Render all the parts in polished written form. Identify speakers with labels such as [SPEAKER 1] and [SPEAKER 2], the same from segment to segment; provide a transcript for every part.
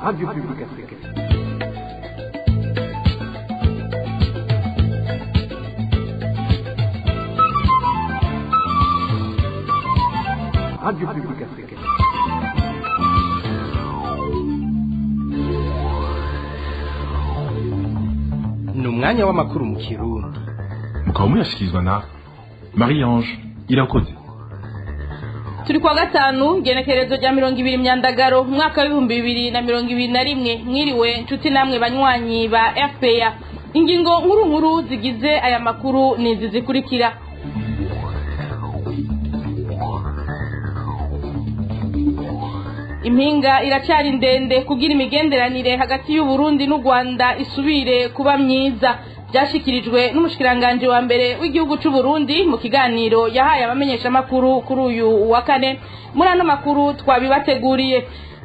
[SPEAKER 1] Radio Publique Africaine. Radio Publique Africaine.
[SPEAKER 2] Ni umwanya w'amakuru mu Kirundi.
[SPEAKER 3] Mukaba muyashyikirizwa na Marie Ange Irakoze.
[SPEAKER 4] Turi kuwa gatanu, igenekerezo rya 20 Myandagaro, umwaka wa 2021. Mwiriwe nshuti namwe banywanyi ba RPA. Ingingo nkuru nkuru zigize aya makuru ni izi zikurikira: Impinga iracyari ndende kugira imigenderanire hagati y'u Burundi n'u Rwanda isubire kuba myiza. Byashikirijwe n'umushikiranganje wa mbere w'igihugu c'u Burundi mu kiganiro yahaye abamenyeshamakuru kuri uyu wa kane. Muri ano makuru twabibateguriye.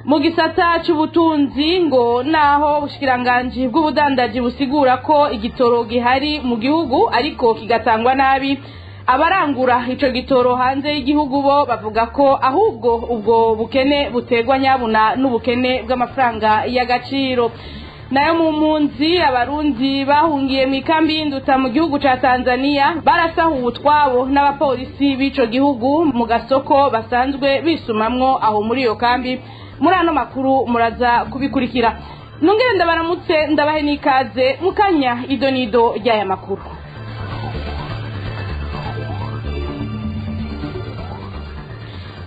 [SPEAKER 4] Mu gisata c'ubutunzi, ngo naho ubushikiranganje bw'ubudandaji busigura ko igitoro gihari mu gihugu ariko kigatangwa nabi, abarangura ico gitoro hanze y'igihugu bo bavuga ko ahubwo ubwo bukene buterwa nyabuna n'ubukene bw'amafaranga y'agaciro. Nayo mu mpunzi, Abarundi bahungiye mu ikambi y'Induta mu gihugu ca Tanzania barasahuwe utwabo n'abapolisi b'ico gihugu mu gasoko basanzwe bisumamwo aho muri iyo kambi. Muri ano makuru muraza kubikurikira. Nongere ndabaramutse, ndabahe n'ikaze. Mukanya ido nido ry'aya makuru.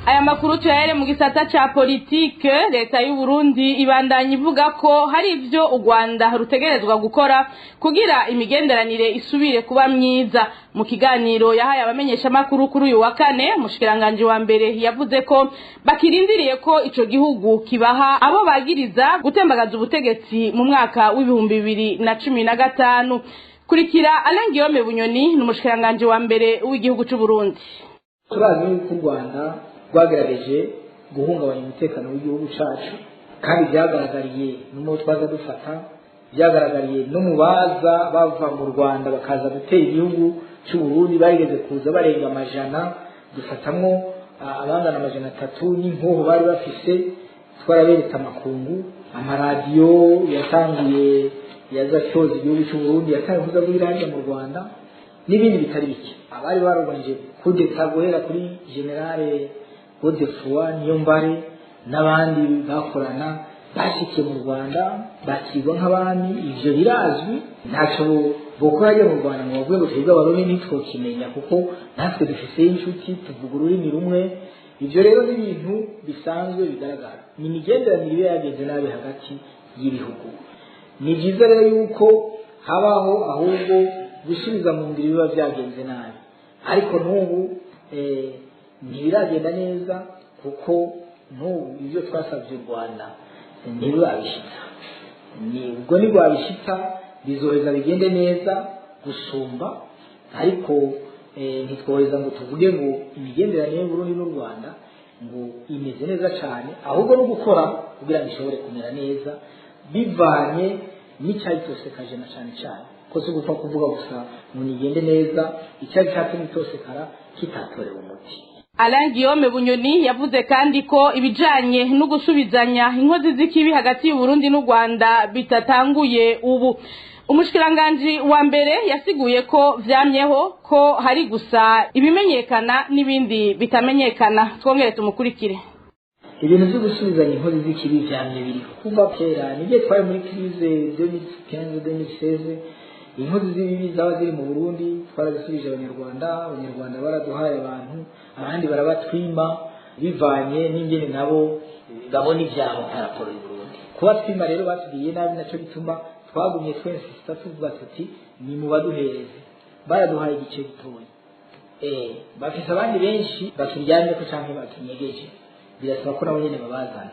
[SPEAKER 4] Aya makuru tuyahere mu gisata ca politike. Leta y'u Burundi ibandanya ivuga ko hari ivyo u Rwanda rutegerezwa gukora kugira imigenderanire isubire kuba myiza. Mu kiganiro yahaye abamenyeshamakuru kuri uyu wa kane, umushikiranganje wa mbere yavuze ko bakirindiriye ko ico gihugu kibaha abo bagiriza gutembagaza ubutegetsi mu mwaka wa 2015. Kurikira Alain Guillaume Bunyoni, ni umushikiranganje wa mbere w'igihugu c'u Burundi.
[SPEAKER 5] Turazi yuko u Rwanda rwagerageje guhungabanya umutekano w'igihugu cyacu, kandi byagaragariye no mu twaza dufata, byagaragariye no mu baza bava mu Rwanda bakaza gutera igihugu cy'u Burundi. Barigeze kuza barenga 100, dufatamwo abangana 300 n'inkoho bari bafise. Twaraberetse amakungu. Amaradiyo yatangiye yaza cyoza igihugu cy'u Burundi yatangiye kuza guhira mu Rwanda n'ibindi bitari bike. Abari barubanje kudeta guhera kuri Général Godefroid Niyombare n'abandi bakorana bashikiye mu Rwanda bakirwa nk'abami. Ivyo birazwi, ntacyo bokora mu Rwanda ngo bavuge ngo twebwe Abarundi ntitwokimenya, kuko natwe dufise inshuti, tuvuga ururimi rumwe. Ivyo rero ni ibintu bisanzwe bigaragara, ni imigenderanire iba yagenze nabi hagati y'ibihugu. Ni byiza rero yuko habaho ahubwo gusubiza mu ngiro biba byagenze nabi, ariko n'ubu ntibiragenda neza, kuko n'ubu ibyo twasabye u Rwanda ntibabishitsa. Ni ubwo ntirwabishitsa, bizoheza bigende neza gusumba, ariko ntitwoheza ngo tuvuge ngo imigenderanire y'u Burundi n'u Rwanda ngo imeze neza cyane, ahubwo no gukora kugira ngo ishobore kumera neza bivanye n'icyayitosekaje, na cyane cyane ko si gupfa kuvuga gusa ngo nigende neza icyari cyatumye itosekara kitatorewe umuti.
[SPEAKER 4] Alain Guillaume Bunyoni yavuze kandi ko ibijanye no gusubizanya inkozi z'ikibi hagati y'u Burundi n'u Rwanda bitatanguye ubu. Umushikiranganje wa mbere yasiguye ko vyamyeho, ko hari gusa ibimenyekana n'ibindi bitamenyekana. Twongere tumukurikire.
[SPEAKER 5] Ibintu byo gusubizanya inkozi z'ikibi vyamye biriho kuva kera. Nibyo twari muri crise 2015, 2016, inkozi z'ibibi zaba ziri mu Burundi twarazisubije Abanyarwanda. Abanyarwanda baraduhaye abantu, abandi barabatwima bivanye n'ingene nabo babona ivyabo nka raporo y'u Burundi. Kubatwima rero batubwiye nabi, naco bituma twagumye twese tuvuga tuti ni mu baduhereze. Baraduhaye igice gitoya, bafise abandi benshi bakiryamye ko canke bakinyegeje. Birasaba ko nabo nyene babazana,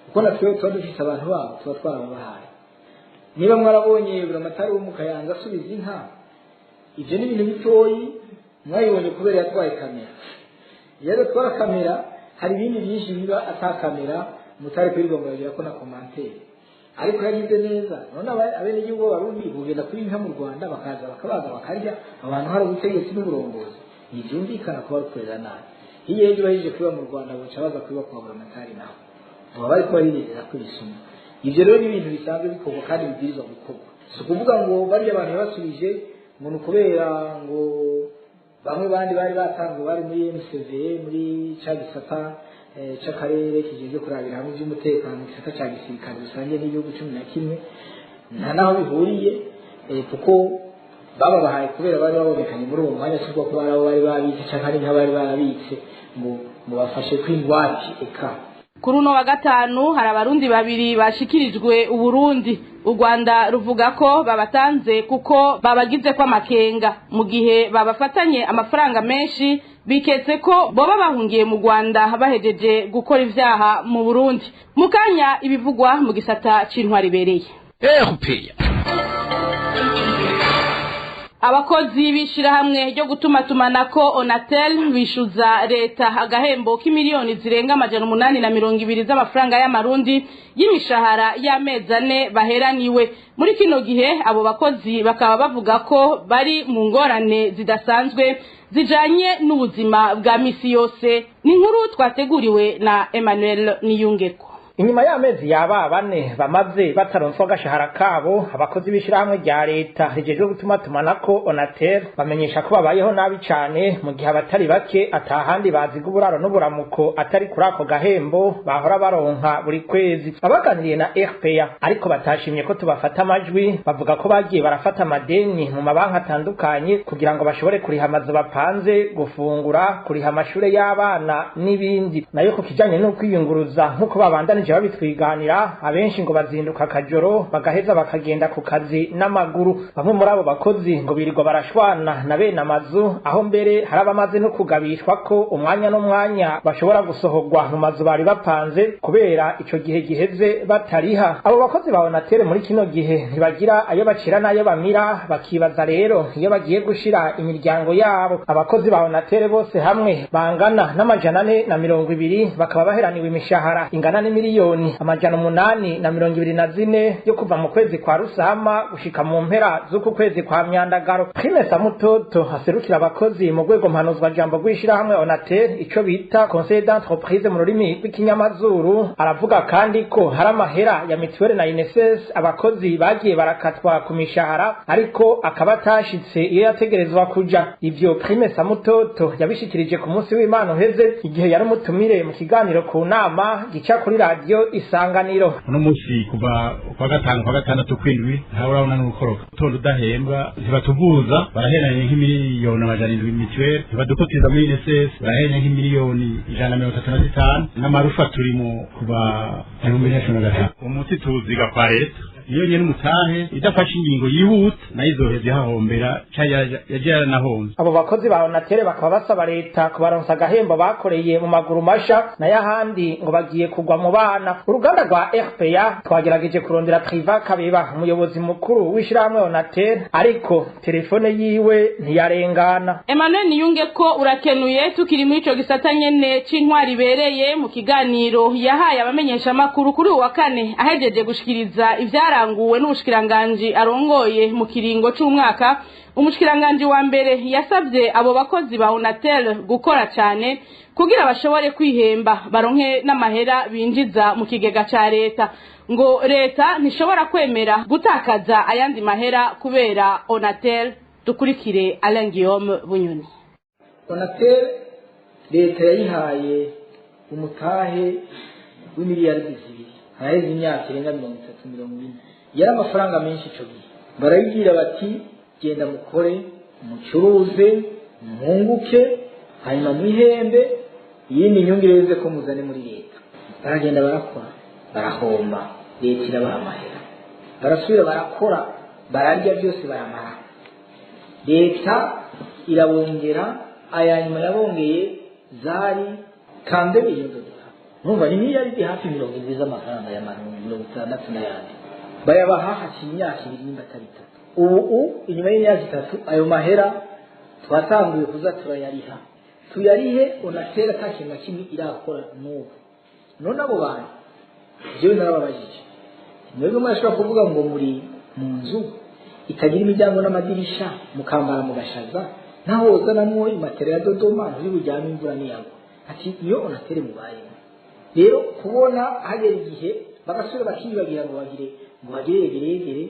[SPEAKER 5] kuko natwe tuba dufise abantu babo tuba twarababahaye. Niba mwarabonye Buramatari wo mu Kayanza asubiza inka, ibyo ni ibintu bitoyi. Mwayibonye kubera yatwaye kamera. Iyo adatwara kamera, hari ibindi byinshi biba ata kamera mutari kwirirwa muragira ko na commentaire, ariko yagize neza. None abenegihugu b'Abarundi bugenda kuri inka mu Rwanda, bakaza bakabaga bakarya abantu, hari ubutegetsi n'uburongozi? Ntibyumvikana kuba rukorera nabi. Iyo ejo bahejeje kuba mu Rwanda, boca baza kuba kwa Buramatari, naho baba bariko barirerera ko ibisuma. Ivyo rero ni ibintu bisanzwe bikorwa kandi bibwirizwa gukorwa. Si ukuvuga ngo barya abantu yabasubije ngo ni ukubera ngo bamwe bandi bari batanzwe bari muri MCV, muri ca gisata c'akarere kijejwe kurabira hamwe ivy'umutekano, igisata ca gisirikare rusange n'igihugu 11, nta naho bihuriye, kuko bababahaye kubera bari babonekanye muri uwo mwanya, si ko bari abo bari babitse canke ari nk'abari barabitse ngo mubafashe kwingwati eka.
[SPEAKER 4] Kuri uno wa gatanu hari abarundi babiri bashikirijwe Uburundi. U Rwanda ruvuga ko babatanze kuko babagize ko amakenga mu gihe babafatanye amafaranga menshi, biketse ko boba bahungiye mu Rwanda bahejeje gukora ivyaha mu Burundi. Mukanya ibivugwa mu gisata c'intwari ibereye. Abakozi b'ishirahamwe ryo gutumatumanako Onatel bishuza leta agahembo k'imiliyoni zirenga 820 z'amafaranga y'amarundi y'imishahara y'amezi 4 baheraniwe. Muri kino gihe abo bakozi bakaba bavuga ko bari mu ngorane zidasanzwe zijanye n'ubuzima bwa misi yose. Ni inkuru twateguriwe na Emmanuel Niyungeko.
[SPEAKER 6] Inyuma y'amezi yaba 4 bamaze bataronswa agashahara kabo, abakozi b'ishirahamwe rya leta rijejwe gutumatumanako Onatel bamenyesha ko babayeho nabi cane, mu gihe abatari bake atahandi baziga uburaro n'uburamuko atari kuri ako gahembo bahora baronka buri kwezi. Abaganiriye na RPA ariko batashimye ko tubafata amajwi, bavuga ko bagiye barafata amadeni mu mabanki atandukanye kugira ngo bashobore kuriha amazu bapanze, gufungura, kuriha amashure y'abana n'ibindi. Nayo ku kijanye no kwiyunguruza nk'uko babandanije babitwiganira, abenshi ngo bazinduka akajoro bagaheza bakagenda ku kazi n'amaguru. Bamwe muri abo bakozi ngo birirwa barashwana na bene amazu, aho mbere hari abamaze no kugabishwa ko umwanya n'umwanya bashobora gusohorwa mu mazu bari bapanze kubera ico gihe giheze batariha. Abo bakozi ba Onatel muri kino gihe ntibagira ayo bacira n'ayo bamira, bakibaza rero iyo bagiye gushira imiryango yabo. Abakozi ba Onatel bose hamwe bangana n'420 bakaba baheraniwe imishahara ingana n'imiliyoni 824 yo kuva mu kwezi kwa Rusama gushika mu mpera z'uku kwezi kwa Myandagaro. Prime Samutoto aserukira abakozi mu rwego mpanuzwa jambo rw'ishirahamwe Onatel, ico bita Conseil d'entreprise mu rurimi rw'ikinyamazuru, aravuga kandi ko hari amahera ya mituweli na INSS abakozi bagiye barakatwa ku mishahara ariko akaba atashitse iyo yategerezwa kuja. Ivyo Prime Samutoto yabishikirije ku munsi w'Imana uheze igihe yari umutumire mu kiganiro ku nama gica kuri radio Isanganiro.
[SPEAKER 7] Uno munsi kuva kwa gatanu kwa gatandatu kwindwi ntawe urabona n'urukoroka utonda udahembwa, ntibatuvuza baraheranye nk'imiliyoni 700 mituweli, ntibadukotiza muri INSS baraheranye nk'imiliyoni 135, n'amarufa turimo kuva 2015. Umuti tuziga kwa leta iyo nyene umutahe idafashe ingingo yihuta nayo izoheza ihahombera yaje yaranahomvye.
[SPEAKER 6] Abo bakozi ba Onatel bakaba basaba leta kubaronsa agahembo bakoreye mu maguru masha, nayo ahandi ngo bagiye kugwa mu bana. Uruganda rwa RPA twagerageje kurondera Priva Kabeba, umuyobozi mukuru w'ishirahamwe Onatel, ariko telefone yiwe ntiyarengana.
[SPEAKER 4] Emmanuel Niyunge ko urakenuye. Tukiri muri ico gisata nyene c'intwari ibereye, mu kiganiro yahaye abamenyesha makuru kuri uwa kane ahejeje gushikiriza ivyaranguwe n'ubushikiranganje arongoye mu kiringo c'umwaka, umushikiranganje wa mbere yasabye abo bakozi ba Onatel gukora cyane kugira bashobore kwihemba baronke n'amahera binjiza mu kigega ca leta. Ngo leta ntishobora kwemera gutakaza ayandi mahera kubera Onatel. Dukurikire Alain Guillaume Bunyoni.
[SPEAKER 5] Onatel leta yayihaye umutahe w'imiliyaridi 2 haraheze imyaka irenga 30 40, yari amafaranga menshi ico gihe. Barayibwira bati genda mukore, mucuruze, mwunguke, hanyuma mwihembe, iyindi nyungu ireze ko muzane muri leta. Baragenda barakora, barahomba, leta irabaha amahera. Barasubira barakora, bararya byose baramara, leta irabongera. Aya nyuma yabongeye zari kande miliyoni $. Numva ni miliyaridi hafi 70 z'amafaranga y'amarundi, 60 n'ayandi. Bayabaha haciye imyaka 2 nimba atari 3. Ubu inyuma y'imyaka 3 ayo mahera twatanguye kuza turayariha, tuyarihe Onatel ata kintu na kimwe irakora n'ubu. None abo bantu jewe narababajije, mwebwe mwashobora kuvuga ngo muri mu nzu itagira imiryango n'amadirisha, mukambara mugashaza, naho wozanamwo imatera ya Dodoma ntibujyame imvura niyagwa. Ati iyo Onatel mubayemo. Rero kubona hagera igihe Bagasubira bakiyibagira ngo bagire ngo bagire yegeregere,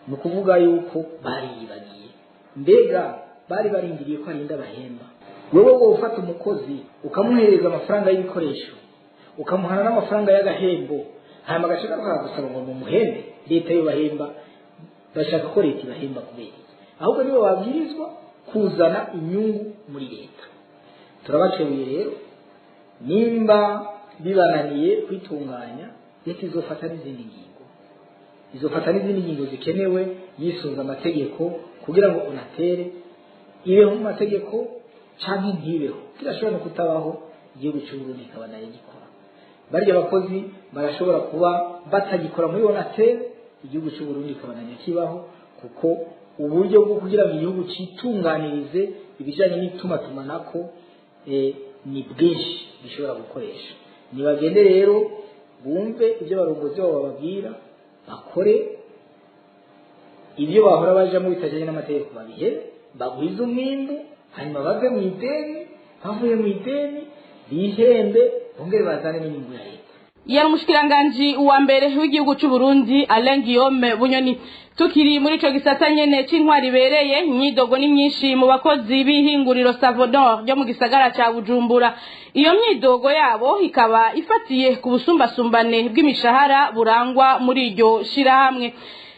[SPEAKER 5] ni ukuvuga yuko bariyibagiye. Mbega bari barindiriye ko arinda bahemba? Wewe wowe ufata umukozi ukamuhereza amafaranga y'ibikoresho, ukamuhana n'amafaranga y'agahembo, hanyuma agace kakagusaba ngo mumuhembe. Leta yo bahemba, bashaka ko leta ibahemba kubera iki? Ahubwo nibo babwirizwa kuzana inyungu muri leta. Turabakebuye rero, nimba bibananiye kwitunganya, leta izofata n'izindi ngingo, izofata n'izindi ngingo zikenewe yisunze amategeko, kugira ngo Onatel ibeho mu mategeko canke ntibeho. Kirashobora no kutabaho, igihugu cy'Uburundi kikaba nayo gikora. Barya abakozi barashobora kuba batagikora muri Onatel, igihugu cy'Uburundi kikabandanya kibaho, kuko uburyo bwo kugira ngo igihugu citunganirize ibijanye n'itumatumanako ni bwinshi bishobora gukoresha. Nibagende rero bumve ibyo abarongozi babo bababwira, bakore ibyo bahora bajamo bitajyanye n'amategeko, babihere, bagwize umwimbu, hanyuma bave mu ideni. Bavuye mu ideni, bihembe, bongere bazane n'inyungu ya leta.
[SPEAKER 4] Yari umushikiranganji wa mbere w'igihugu cy'u Burundi, Alain Guillaume Bunyoni. Tukiri muri ico gisata nyene c'intwari ibereye, imyidogo ni myinshi mu bakozi b'ihinguriro Savonor ryo mu gisagara ca Bujumbura. Iyo myidogo yabo ikaba ifatiye ku busumbasumbane bw'imishahara burangwa muri iryo shirahamwe.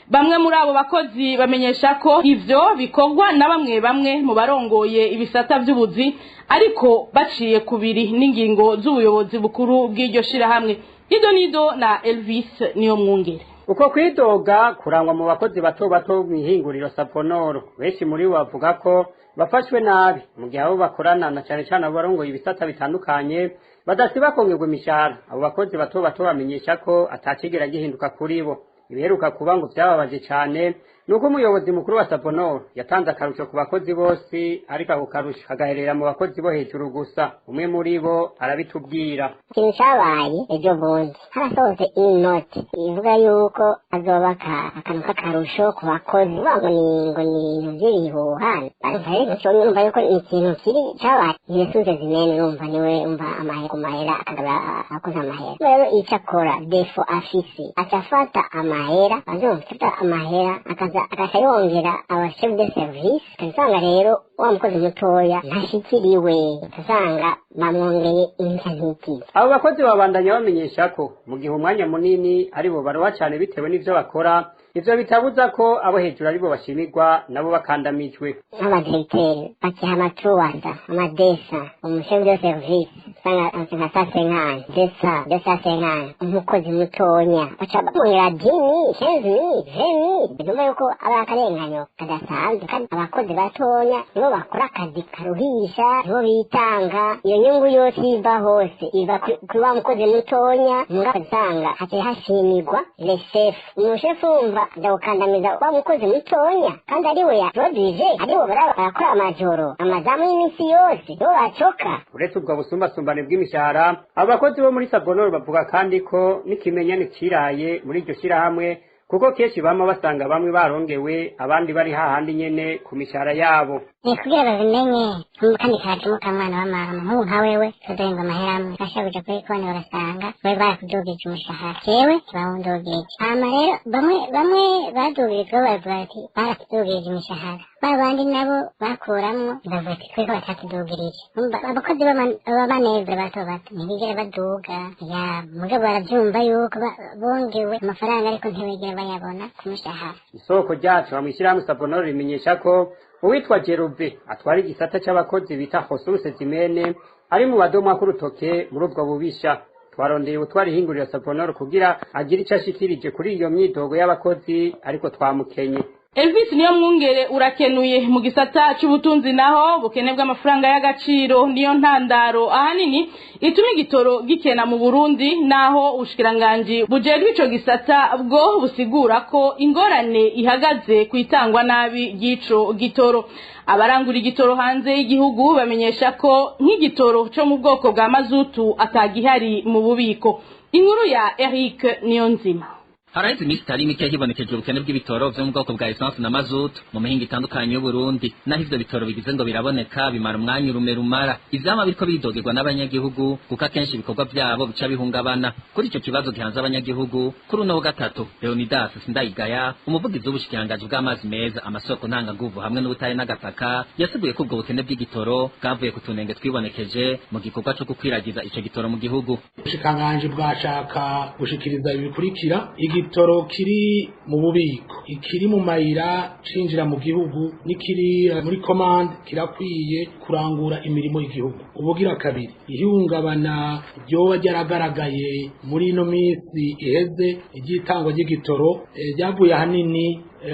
[SPEAKER 4] Bamwe muri abo bakozi bamenyesha ko ivyo bikorwa na bamwe bamwe mu barongoye ibisata vy'ubuzi, ariko baciye kubiri n'ingingo z'ubuyobozi bukuru bw'iryo shirahamwe. Ido Nido na Elvis niyo mwungere.
[SPEAKER 8] Uko kwidoga kurangwa mu bakozi bato bato mw'ihinguriro Saponoro. Benshi muri bo bavuga ko bafashwe nabi mu gihe abo bakorana, na cane cane abo barongoye ibisata bitandukanye, badasiba kongerwa imishahara. Abo bakozi bato bato bamenyesha ko atacigera gihinduka kuri bo. Ibiheruka kuba ngo vyababaje cane nuko umuyobozi mukuru wa Saponoro yatanze akarusho ku bakozi bose, ariko ako karusho kagaherera mu bakozi bo hejuru gusa. Umwe muri bo arabitubwira.
[SPEAKER 9] Ikintu cyabaye ejo bundi, harasohotse inoti ivuga yuko azobaka akantu k'akarusho ku bakozi. Uvuga ngo ni ibintu by'ibihuha, ariko urumva yuko ni ikintu kiri cyabaye. Ressources humaines, urumva niwe umva amahera ku mahera, akagaba akoze amahera. Rero icyo akora, défaut afise, aca afata amahera, azofata amahera akaza agaca yongera aba chef de service. Ugasanga rero wa mukozi mutoya ntashikiriwe, ugasanga bamwongeye inka nk'iki.
[SPEAKER 8] Abo bakozi babandanya bamenyesha ko mu gihe umwanya munini aribo baroha cyane bitewe n'ivyo bakora, ivyo bitabuza ko abo hejuru aribo bashimirwa, nabo bakandamijwe.
[SPEAKER 9] Nk'abadiregiteri bakiha amatuwasa amadesa, umu chef de service usanga nka 150, 200, 250. Umukozi mutonya baca bamwongera 10 000, 15 000, 20 000. Ndumva yuko aba akarenganyo kadasanzwe, kandi abakozi batonya nibo bakora akazi karuhisha, nibo bitanga. Iyo nyungu yose iva hose iva kuri wa mukozi mutonya. Usanga haciye hashimirwa le chef. Umushefu wumva ndawukandamiza wa mukozi mutonya, kandi ariwe yaproduije, aribo barakora amajoro, amazamu y'iminsi yose, nibo bacoka.
[SPEAKER 8] Uretse ubwo busumbasumbane bw'imishahara, abakozi bo muri Sabonoro bavuga kandi ko n'ikimenyane ciraye muri iryo shirahamwe, kuko kenshi bama basanga bamwe barongewe, abandi bari hahandi nyene ku mishahara yabo.
[SPEAKER 9] Ni kugira babimenye kandi kajemo kamwana wa mama. Nk'ubu nka wewe tuzohenga amahera amwe, bashaka kuja kuri konti bagasanga we barakudugije umushahara, jewe ntibawundugije. Hama rero bamwe bamwe badugirijwe bavuga ati baratudugirije imishahara, ba bandi nabo bakuramwo bavuga ati tweko batatudugirije. Abakozi b'amanevure bato bato ntibigera baduga ya mugabo, baravyumva yuko bongewe amafaranga, ariko ntibigera bayabona ku mushahara.
[SPEAKER 8] Isoko ryacu hamw'ishirahamwe Sabonoro rimenyesha ko uwitwa Jeruve atwara igisata c'abakozi bita ressources humaines ari mu badomwa k'urutoke muri ubwo bubisha. Twarondeye utwara ihinguriro Sabonoro kugira agire ico ashikirije kuri iyo myidogo y'abakozi, ariko twamukenye.
[SPEAKER 4] Elvis niyo mwungere, urakenuye. Mu gisata c'ubutunzi naho, bukene bw'amafaranga y'agaciro niyo ntandaro ahanini ituma igitoro gikena mu Burundi, naho ubushikiranganji bujejwe ico gisata bwo busigura ko ingorane ihagaze ku itangwa nabi ry'ico gitoro. Abarangura igitoro hanze y'igihugu bamenyesha ko nk'igitoro co mu bwoko bwa mazutu atagihari mu bubiko. Inkuru ya Eric Niyonzima.
[SPEAKER 10] Haraheze iminsi itari mike hibonekeje ubukene bw'ibitoro vyo mu bwoko bwa essence na mazutu mu mihingo itandukanye y'Uburundi. Naho ivyo bitoro bigize ngo biraboneka, bimara umwanya urume rumara. Ivyama biriko bidogerwa n'abanyagihugu, kuko akenshi ibikorwa vyabo bica bihungabana. Kuri ico kibazo gihanze abanyagihugu, kuri uno wa gatatu, Leonidas Sindayigaya, umuvugizi w'ubushikiranganji bw'amazi meza, amasoko ntanganguvu hamwe n'ubutare n'agataka, yasiguye ko ubwo bukene bw'igitoro bwavuye ku tunenge twibonekeje mu gikorwa co gukwiragiza ico gitoro mu gihugu.
[SPEAKER 11] Ubushikiranganji bwashaka gushikiriza ibikurikira: igitoro kiri mu bubiko, ikiri mu mayira cinjira mu gihugu, n'ikiri muri commande kirakwiye kurangura imirimo y'igihugu. Ubugira kabiri, ihungabana ryoba ryaragaragaye muri ino minsi iheze ry'itangwa ry'igitoro ryavuye ahanini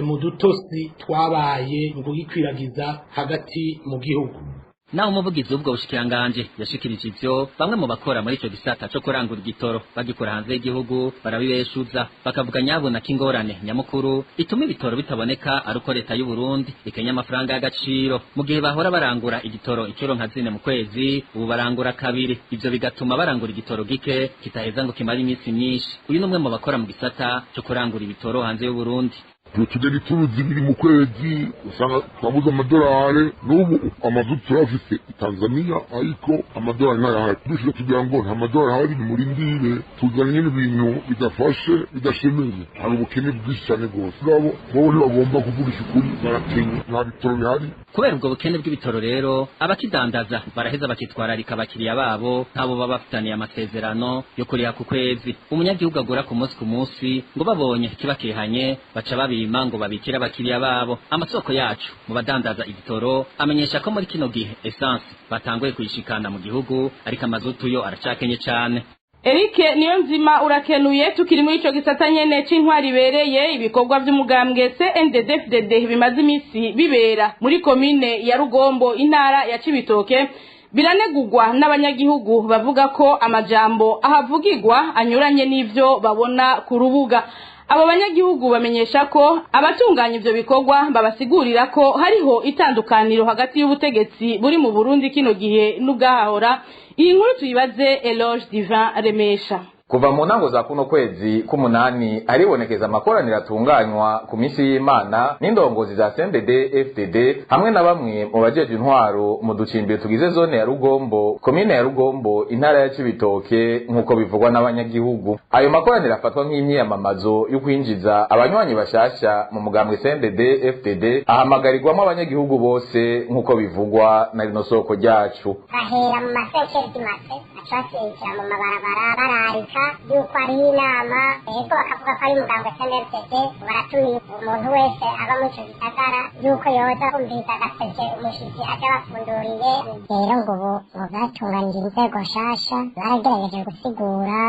[SPEAKER 11] mu dutosi twabaye mu kugikwiragiza hagati mu gihugu.
[SPEAKER 10] Naho umuvugizi w'ubwo bushikiranganje yashikirije ivyo, bamwe mu bakora muri ico gisata co kurangura igitoro bagikora hanze y'igihugu barabibeshuza, bakavuga nyabuna k'ingorane nyamukuru ituma ibitoro bitaboneka ari uko leta y'u Burundi ikenya amafaranga y'agaciro. Mu gihe bahora barangura igitoro incuro nka zine mu kwezi, ubu barangura kabiri. Ivyo bigatuma barangura igitoro gike kitaheza ngo kimare iminsi myinshi. Uyu n'umwe mu bakora mu gisata co kurangura ibitoro hanze y'u Burundi.
[SPEAKER 12] Tugenda ituro zibiri mu kwezi, usanga twabuze amadolari. N'ubu amazu turafise i Tanzania, ariko amadolari ntayahari. Dushira kugira ngo nta madolari ahari, nimurindire. Tuzana nyene ibintu bidafashe, bidashemeye. Hari ubukene bwinshi cane rwose. Ngabo bobo ntibagomba kuvugisha ukuri, barakenya, nta bitoro bihari.
[SPEAKER 10] Kubera ubwo bukene bw'ibitoro rero, abakidandaza baraheza bakitwararika abakiriya babo nk'abo baba bafitaniye amasezerano yo kuriha ku kwezi. Umunyagihugu agura ku munsi ku munsi, ngo babonye kibakehanye baca babima ngo babikire abakiriya babo. Amasoko yacu mu badandaza igitoro amenyesha ko muri kino gihe essence batanguye kuyishikana mu gihugu, ariko amazutu yo aracakenye cane.
[SPEAKER 4] Eric Niyonzima, urakenuye. Tukiri muri ico gisata nyene c'intwari ibereye, ibikorwa vy'umugambwe CNDD-FDD bimaze imisi bibera muri komine ya Rugombo, intara ya Cibitoke, biranegurwa n'abanyagihugu bavuga ko amajambo ahavugirwa anyuranye n'ivyo babona ku rubuga. Abo banyagihugu bamenyesha ko abatunganya ivyo bikorwa babasigurira ko hariho itandukaniro hagati y'ubutegetsi buri mu Burundi kino gihe n'ubwahahora. Iyi nkuru tuyibaze Eloge Divin Remesha.
[SPEAKER 13] Kuva mu ntango za kuno kwezi k'umunani haribonekeza amakoraniro atunganywa ku minsi y'Imana n'indongozi za CNDD FDD hamwe na bamwe mu bajeje intwaro mu ducimbiri tugize zone ya Rugombo, komine ya Rugombo, intara ya Cibitoke, nk'uko bivugwa n'abanyagihugu. Ayo makoraniro afatwa nk'imyiyamamazo yo kwinjiza abanywanyi bashasha mu mugambwe CNDD FDD, ahamagarirwamo abanyagihugu bose, nk'uko bivugwa na rino soko ryacu.
[SPEAKER 9] Bahera mu masekeri dimase, baca mu mabarabara bararika yuko ari inama. Ego, bakavuga ko ari umugambwe CNDD, baratumiye umuntu wese aba muri ico gisagara yuko yoza kumviriza agaseke umushitsi aja bafunduriye. Rero ngo ubu ngo batunganije inzego nshasha, baragerageje gusigura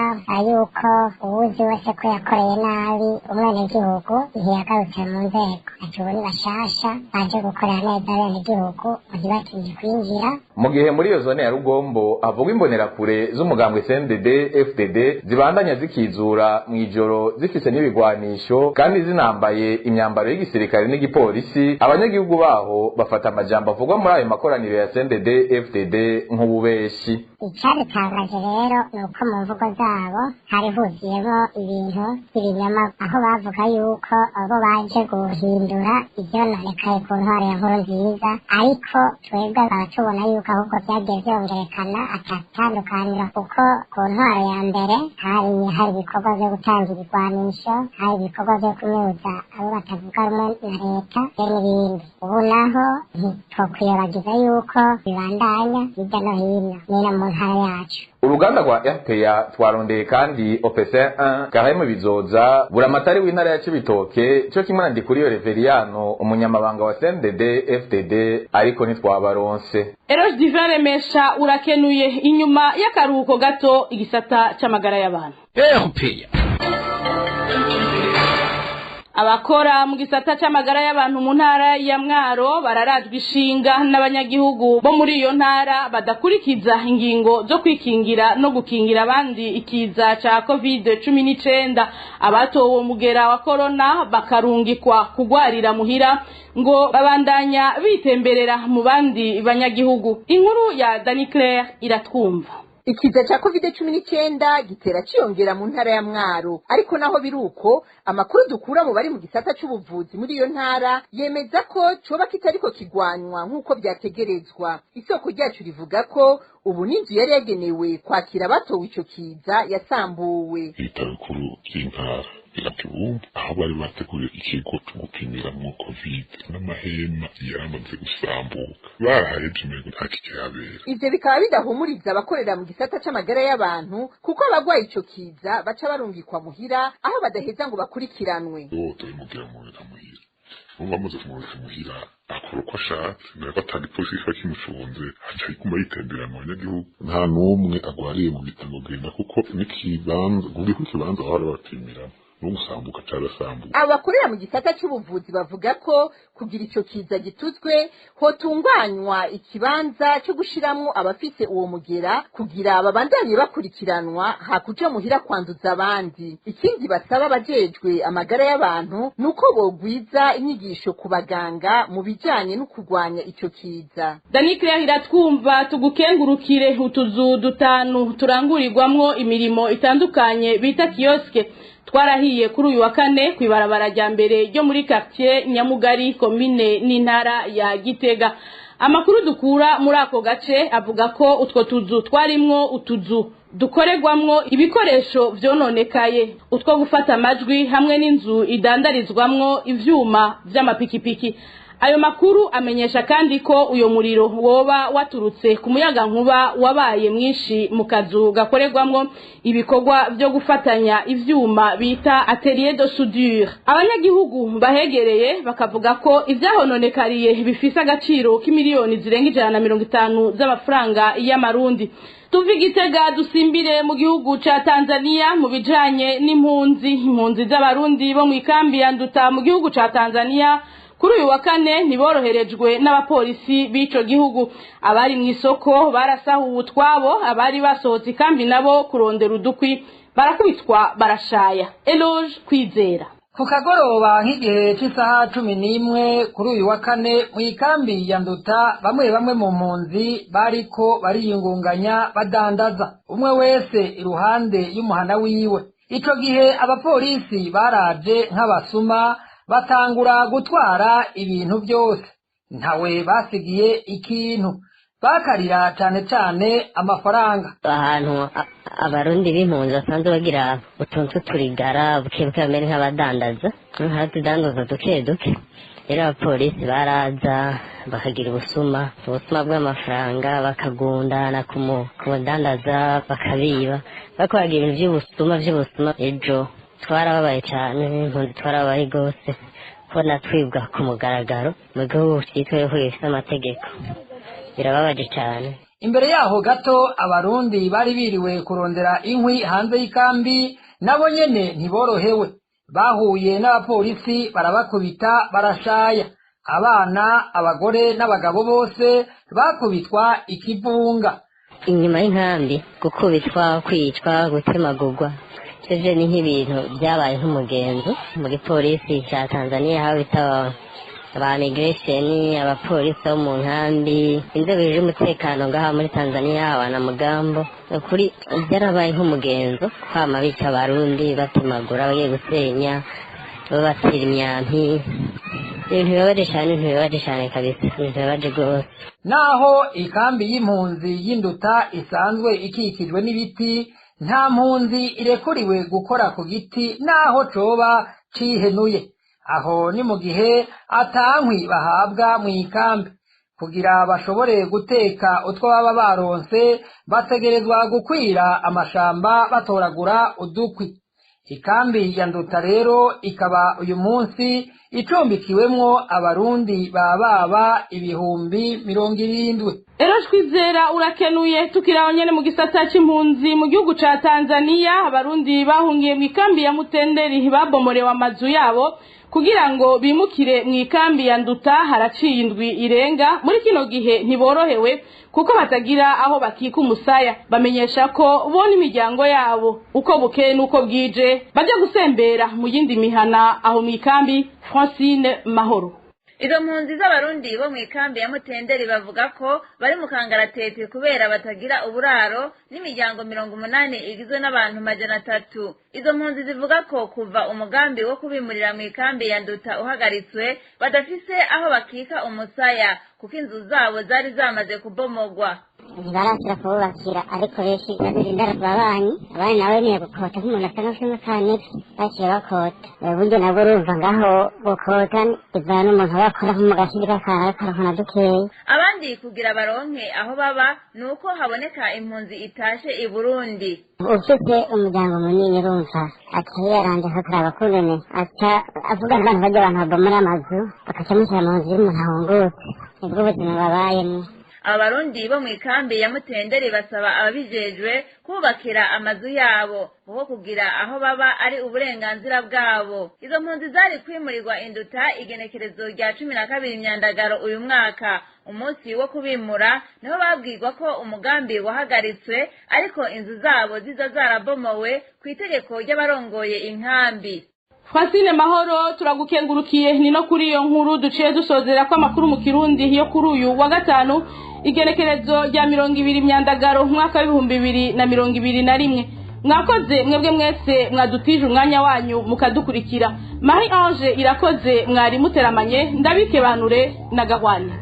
[SPEAKER 9] yuko uwuzi wese ko yakoreye nabi umwenegihugu ntiyagarutse mu nzego, ati ubu ni bashasha baje gukorera neza abenegihugu, ntibatinye kwinjira.
[SPEAKER 13] Mu gihe muri iyo zone ya Rugombo havugwa imbonerakure z'umugambwe CNDD FDD zibandanya zikizura mw'ijoro zifise n'ibigwanisho kandi zinambaye imyambaro y'igisirikare n'igipolisi, abanyagihugu baho bafata amajambo avugwa muri ayo makoraniro ya CNDD FDD nk'ububeshi.
[SPEAKER 9] Icyadutangaje rero ni uko mu mvugo zabo hari huzuyemo ibintu by'ibinyoma, aho bavuga yuko abo baje guhindura ivyononekaye ku ntwaro ya Nkurunziza, ariko twebwe tubona yuko ahubwo vyagiye vyongerekana, atatandukaniro, kuko ku ntwaro ya mbere hari hari ibikorwa vyo gutanga ibigwanisho, hari ibikorwa vyo kunyuza abo batavuga rumwe na leta be n'ibindi. Ubu naho ntitwokwiyobagiza yuko bibandanya hirya no hino nyine mu ntara yacu.
[SPEAKER 13] Uruganda rwa RPA twarondeye kandi OPC 1 Kareme Bizoza, buramatari w'intara ya Cibitoke, cyo kimwe na Ndikuriyo Reveriano, umunyamabanga wa CNDD FDD, ariko ntitwabaronse.
[SPEAKER 4] Eroge Divin Remesha, urakenuye. Inyuma y'akaruhuko gato, igisata c'amagara y'abantu.
[SPEAKER 2] RPA.
[SPEAKER 4] Abakora mu gisata c'amagara y'abantu mu ntara ya Mwaro bararajwe ishinga n'abanyagihugu bo muri iyo ntara badakurikiza ingingo zo kwikingira no gukingira abandi ikiza ca COVID-19. Abatowe uwo mugera wa corona bakarungikwa kugwarira muhira, ngo babandanya bitemberera mu bandi banyagihugu. Inkuru ya Dani Claire Iratwumva.
[SPEAKER 14] Ikiza ca COVID-19 gitera ciyongera mu ntara ya Mwaro, ariko naho biruko amakuru dukura mu bari mu gisata c'ubuvuzi muri iyo ntara yemeza ko coba kitariko kigwanywa nk'uko vyategerezwa. Isoko ryacu rivuga ko ubu n'inzu yari yagenewe kwakira abatowe ico kiza yasambuwe.
[SPEAKER 12] Ibitaro bikuru vy'intara ya Kibumbu aho bari bateguye ikigo co gupimiramwo Covid n'amahema yaramaze gusambuka, barahevye umengo nta kikihabera.
[SPEAKER 14] Ivyo bikaba bidahumuriza abakorera mu gisata c'amagara y'abantu, kuko abagwaye ico kiza baca barungikwa muhira aho badaheza ngo bakurikiranwe.
[SPEAKER 12] Wowe mugira mureka muhira, ubu bamaze kumureka muhira akora uko ashatse, nayo atanga ipolisi kiba kimucunze, aca iguma yitembera mu banyagihugu. Nta n'umwe agwariye mu bitaro genda, kuko n'ikibanza guriko ikibanza bahora bapimiramo n'ugusambuka carasambuka.
[SPEAKER 14] Abakorera mu gisata c'ubuvuzi bavuga ko kugira ico kiza gituzwe hotunganywa ikibanza cyo gushiramwo abafise uwo mugera kugira babandanye bakurikiranwa hakuja muhira kwanduza abandi. Ikindi basaba abajejwe amagara y'abantu nuko bogwiza inyigisho ku baganga mu bijanye no kurwanya ico kiza.
[SPEAKER 4] Danikre iratwumva tugukengurukire. Utuzu dutanu turangurirwamwo imirimo itandukanye bita kioske twarahiye kuri uyu wa kane kwibarabara rya mbere ryo muri quartier Nyamugari, commune n'intara ya Gitega. Amakuru dukura muri ako gace avuga ko utwo tuzu twarimwo utuzu dukorerwamwo ibikoresho vyononekaye, utwo gufata amajwi hamwe n'inzu idandarizwamwo ivyuma vy'amapikipiki. Ayo makuru amenyesha kandi ko uyo muriro woba waturutse ku muyaga nkuba wabaye mwinshi mu kazu gakorerwamwo ibikorwa byo gufatanya ivyuma bita atelier de soudure. Abanyagihugu bahegereye bakavuga ko ivyahononekariye bifise agaciro k'imiliyoni zirenga 150 z'amafaranga y'amarundi. Tuvi Gitega dusimbire mu gihugu ca Tanzania mu bijanye n'impunzi. Impunzi z'abarundi bo mu ikambi ya Nduta mu gihugu ca Tanzania kuri uyu wa kane ntiboroherejwe n'abapolisi b'ico gihugu. Abari mu isoko barasahuwe utwabo, abari basohotse ikambi nabo kurondera udukwi barakubitwa barashaya. Eloge Kwizera.
[SPEAKER 15] Ku kagoroba nk'igihe cy'isaha 11 kuri uyu wa kane mu ikambi ya Nduta, bamwe bamwe mu mpunzi bariko bariyungunganya badandaza, umwe wese iruhande y'umuhana wiwe. Ico gihe abapolisi baraje nk'abasuma batangura gutwara ibintu byose, ntawe basigiye ikintu, bakarira cyane cyane amafaranga.
[SPEAKER 9] Ahantu abarundi b'impunzi basanzwe bagira utuntu tw'uturigara buke buke bamere nk'abadandaza, nk'abatudandaza duke duke. Rero abapolisi baraza bakagira ubusuma bw'amafaranga, bakagundana ku mudandaza bakabiba, bakoraga ibintu by'ubusuma. Ejo twarababaye cyane, impunzi twarababaye rwose kubona twibwa ku mugaragaro mu gihugu cyitwa ko gifite amategeko, birababaje cyane.
[SPEAKER 15] Imbere yaho gato abarundi bari biriwe kurondera inkwi hanze y'ikambi, nabo nyene ntiborohewe, bahuye n'abapolisi barabakubita barashaya. Abana, abagore n'abagabo bose bakubitwa ikivunga.
[SPEAKER 9] Inyuma y'inkambi gukubitwa, kwicwa, gutemagurwa ivyo ni nk'ibintu byabaye nk'umugenzo mu gipolisi ca Tanzania, aho bita ba migration, abapolisi bo mu nkambi, inzego z'umutekano ngaha muri Tanzania, abanamugambo. Kuri byarabaye nk'umugenzo kwama bica abarundi, batemagura, bagiye gusenya, babatera imyampi. Ibintu bibabaje cyane, ibintu bibabaje cyane kabisa, ibintu bibabaje rwose.
[SPEAKER 15] Naho ikambi y'impunzi y'Induta isanzwe ikikijwe n'ibiti, nta mpunzi irekuriwe gukora ku giti naho coba cihenuye. Aho ni mu gihe atankwi bahabwa mu ikambi kugira bashobore guteka utwo baba baronse, bategerezwa gukwira amashamba batoragura udukwi. Ikambi ya Nduta rero ikaba uyu munsi icumbikiwemwo abarundi bababa 70,000.
[SPEAKER 4] Eroge Kwizera urakenuye. Tukiraho nyene mu gisata c'impunzi mu gihugu ca Tanzania, abarundi bahungiye mu ikambi ya Mutenderi babomorewe amazu yabo kugira ngo bimukire mu ikambi ya Nduta. Haraciye indwi irenga. Muri kino gihe ntiborohewe kuko batagira aho bakika umusaya. Bamenyesha ko bo n'imiryango yabo uko bukeye n'uko bwije bajya gusembera mu yindi mihana aho mu ikambi. Francine Mahoro.
[SPEAKER 16] Izo mpunzi z'Abarundi bo mu ikambi ya Mutenderi bavuga ko bari mu kangaratete kubera batagira uburaro n'imiryango 80 igizwe n'abantu 300. Izo mpunzi zivuga ko kuva umugambi wo kubimurira mu ikambi ya Nduta uhagaritswe badafise aho bakika umusaya kuko inzu zabo zari zamaze kubomogwa.
[SPEAKER 9] Ntibarasira kububakira, ariko benshi bazindara ku babanyi, abandi nawe niyo gukota nk'umuntu asa n'umusumukanira baciye bakota. Buryo nabwo urumva ngaho gukota bivana n'umuntu aba akora nko mu gashiri k'akantu na dukeya.
[SPEAKER 16] Abandi kugira baronke aho baba ni uko haboneka impunzi itashe i Burundi.
[SPEAKER 9] Ufite umuryango munini urumva aca yaranje akaraba kunene aca avuga n'abantu bajya abantu babomora amazu bakaca mushyira mu nzu y'umuntu ahungutse, nibwo buzima babayemo.
[SPEAKER 16] Abarundi bo mu ikambi ya Mutenderi basaba ababijejwe kubakira amazu yabo kuko kugira aho baba ari uburenganzira bwabo. Izo mpunzi zari kwimurirwa Induta igenekerezo rya 12 Myandagaro uyu mwaka. Umunsi wo kubimura niho babwirwa ko umugambi wahagaritswe, ariko inzu zabo ziza zarabomowe ku itegeko ry'abarongoye inkambi.
[SPEAKER 4] Francine Mahoro, turagukengurukiye. Ni no kuri iyo nkuru duciye dusozera ko amakuru mu Kirundi yo kuri uyu wa gatanu, igenekerezo rya 20 Myandagaro umwaka w'ibihumbi 2021. Mwakoze mwebwe mwese mwadutije umwanya wanyu mukadukurikira. Marie Ange Irakoze mwari muteramanye, ndabikebanure na Gahwane.